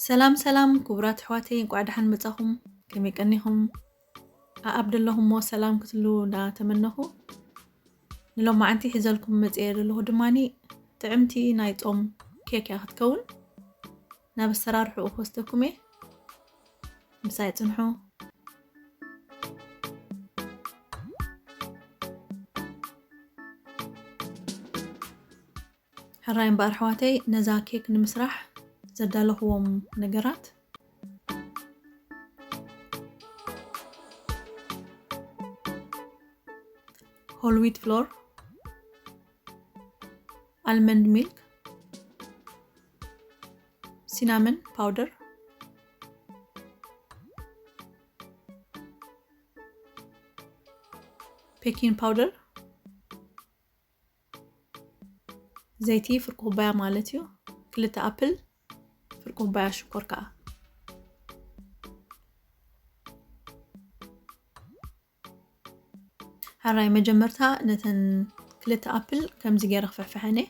ሰላም ሰላም ክቡራት ኣሕዋተይ፣ እንቋዕ ደሓን መጻኹም። ከመይ ቀኒኹም? ኣኣብ ደለኹሞ ሰላም ክትህልዉ እንዳተመነኹ፣ ንሎማዓንቲ ሒዘልኩም መጽየ ዘለኹ ድማኒ ጥዕምቲ ናይ ጾም ኬክ እያ ክትከውን። ናብ ኣሰራርሕኡ ክወስደኩም እየ። ምሳይ ጽንሑ። ሕራይ እምበኣር ኣሕዋተይ፣ ነዛ ኬክ ንምስራሕ ዘዳለኹዎም ነገራት፣ ሆል ዊት ፍሎር፣ ኣልመንድ ሚልክ፣ ሲናመን ፓውደር፣ ፔኪን ፓውደር፣ ዘይቲ ፍርቂ ኩባያ ማለት እዩ። ክልተ ኣፕል፣ ፍርቂ ኩባያ ሽኮር ከኣ። ሕራይ መጀመርታ ነተን ክልተ ኣፕል ከምዚ ገይረ ክፍሕፍሐን እየ።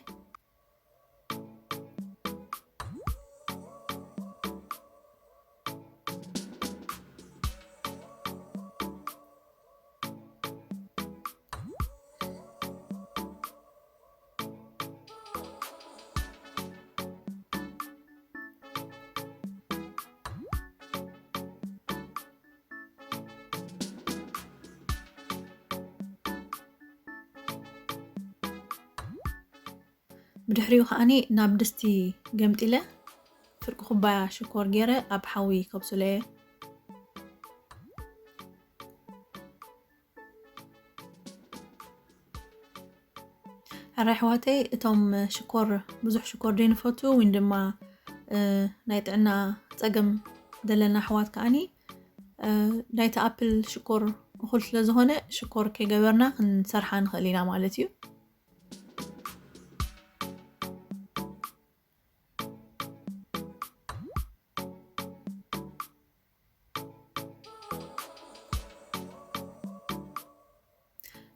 ብድሕሪኡ ከኣኒ ናብ ድስቲ ገምጢለ ፍርቂ ኩባያ ሽኮር ገይረ ኣብ ሓዊ ከብስሎ እየ። ሕራይ ኣሕዋተይ፣ እቶም ሽኮር፣ ብዙሕ ሽኮር ዘይንፈቱ ወይ ድማ፣ እ፣ ናይ ጥዕና ጸገም ዘለና ኣሕዋት ከኣኒ፣ እ፣ ናይቲ ኣፕል ሽኮር እኹል ስለ ዝኾነ ሽኮር ከይገበርና ክንሰርሓ ንኽእል ኢና ማለት እዩ።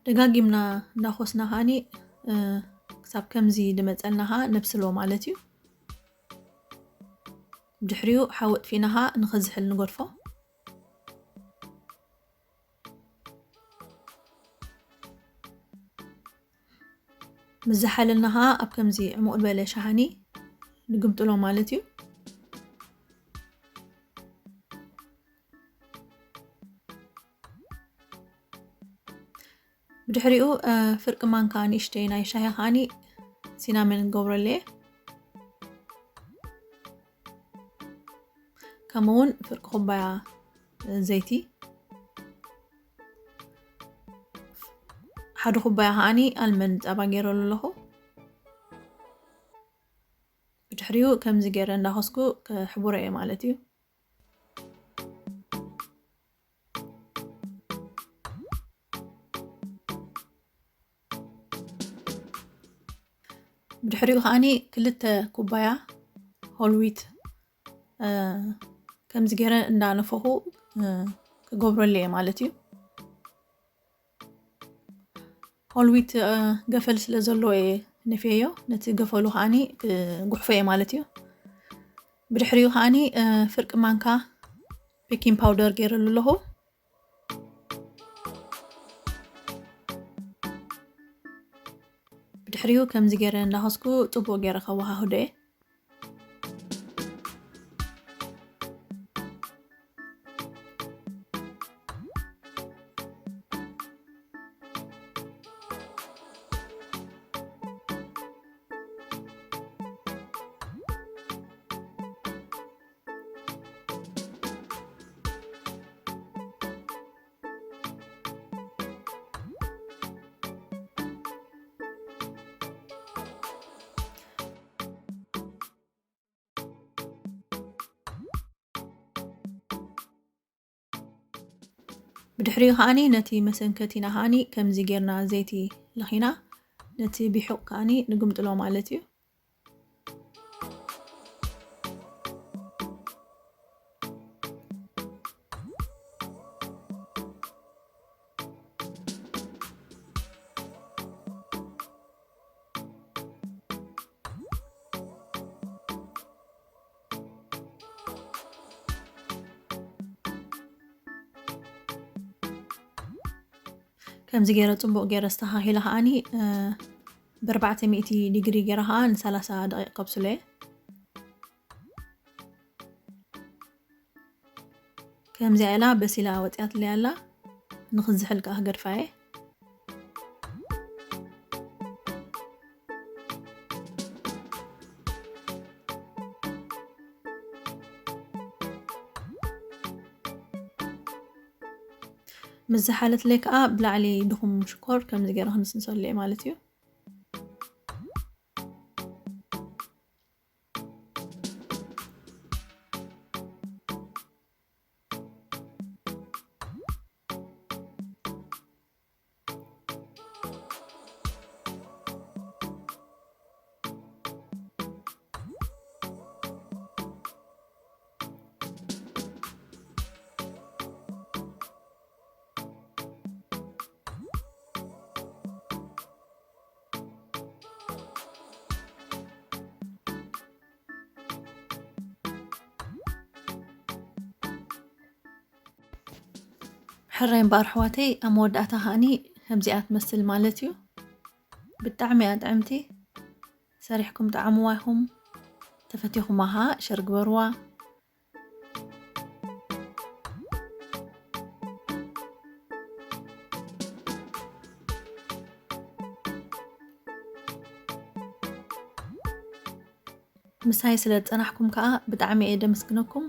ደጋጊምና እንዳኾስና ከኣኒ፣ እ፣ ክሳብ ከምዚ ድመጸልና ከኣ ነብስሎ ማለት እዩ። ድሕሪኡ ሓዊ ኣጥፊእና ከኣ ንኽዝሕል ንገድፎ። ምስ ዝሓለልና ከኣ ኣብ ከምዚ ዕሙቕ ዝበለ ሸሓኒ ንግምጥሎ ማለት እዩ። ብድሕሪኡ፣ እ፣ ፍርቂ ማንካ ንእሽተይ ናይ ሻሂ ከኣኒ ሲናመን ንገብረሉ እየ። ከምኡ እውን ፍርቂ ኩባያ፣ እ፣ ዘይቲ፣ ሓደ ኩባያ ከኣኒ ኣልመንድ ጸባ ገይረሉ ኣለኹ። ብድሕሪኡ ከምዚ ገይረ እንዳኸስኩ ከሕቡሮ እየ ማለት እዩ። ብድሕሪኡ ከኣኒ ክልተ ኩባያ ሆል ዊት፣ እ፣ ከምዚ ገይረ እንዳነፈኹ፣ እ፣ ክገብረሉ እየ ማለት እዩ። ሆል ዊት፣ እ፣ ገፈል ስለ ዘለዎ እየ ነፍየዮ። ነቲ ገፈሉ ከኣኒ ክጉሕፎ እየ ማለት እዩ። ብድሕሪኡ ከኣኒ፣ እ፣ ፍርቂ ማንካ ቤኪንግ ፓውደር ገይረሉ ኣለኹ። ብድሕሪኡ ከምዚ ገይረ እንዳኸስኩ ጽቡቕ ገይረ ከወሃህዶ እየ። ብድሕሪኡ ከኣኒ ነቲ መሰንከቲና ከኣኒ ከምዚ ጌርና ዘይቲ ለኺና ነቲ ቢሑቕ ከኣኒ ንግምጥሎ ማለት እዩ። ከምዚ ገይረ ጽቡቕ ገይረ ኣስተኻኺለ ከኣኒ፣ እ፣ ብ400 ዲግሪ ገይረ ከኣ ን30 ደቂቕ ከብስሎ እየ። ከምዚኣ ኢላ በሲላ ወጺኣትለይ ኣላ። ንኽዝሕል ከኣ ክገድፋ እየ። ምስ ዝሓለትለይ ከኣ ብላዕሊ ድኹም ሽኮር ከምዚ ገይረ ክንስንሰሉ እየ ማለት እዩ። ሕራይ እምበኣር ኣሕዋተይ፣ ኣብ መወዳእታ ከኣኒ ከምዚኣ ትመስል ማለት እዩ። ብጣዕሚ እያ ጥዕምቲ። ሰሪሕኩም ጠዓምዋ ኢኹም። ተፈቲኹማ ከኣ ሸር ግበርዋ። ምሳይ ስለ ዝጸናሕኩም ከኣ ብጣዕሚ እየ ደመስግነኩም።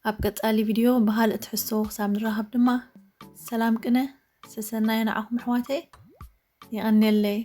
ኣብ ቀጻሊ ቪድዮ ብኻልእ ትሕዝቶ ክሳብ ንራኸብ ድማ ሰላም ቅነ ሰሰናየ ንዓኹም ኣሕዋተይ። የቐንየለይ።